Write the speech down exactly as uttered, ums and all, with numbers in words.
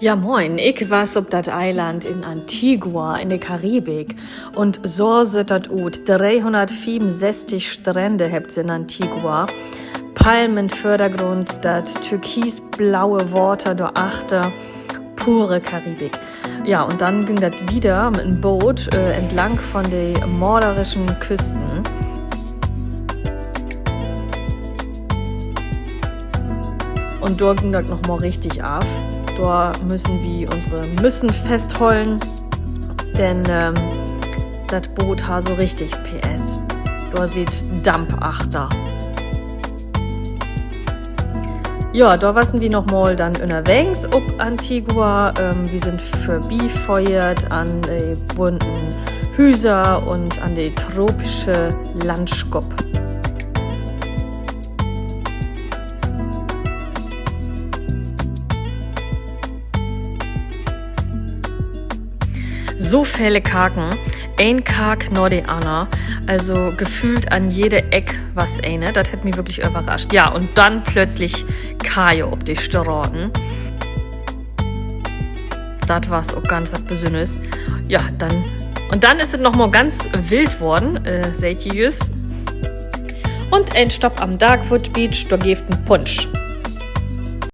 Ja, moin. Ik was op dat Eiland in Antigua in de Karibik. Un so süht dat ut. Dreehunnertveerunsösstig Strände hebbt se in Antigua. Palmen in'n Vördergrund, dat türkisblaue Water dor achter. Pure Karibik. Ja, un denn güng dat wieder mit en Boot, äh, entlang von de malerischen Küsten. Un dor güng dat noch mal richtig af. Dor müssen wi unsre Mützen fasthollen, denn, ähm, dat Boot harr so richtig P S. Dor sitt Damp achter. Ja, dor wassen wi noch mal denn ünnerwegens op Antigua. Ähm, wi sünd vörbiföhrt an de bunten Hüser un an de tropische Landschop. So vele Karken, een Kark na de anner, also geföhlt an jede Eck was ene. Dat hett mi würklich överrascht. Ja, un denn plötzlich Kaje op de Straten. Dat was ok ganz wat Besünners. Ja, denn, un denn is dat noch mal ganz wild worden, äh, seht ji jüst. Un en Stopp an Darkwood Beach, dor geev 't en Punsch.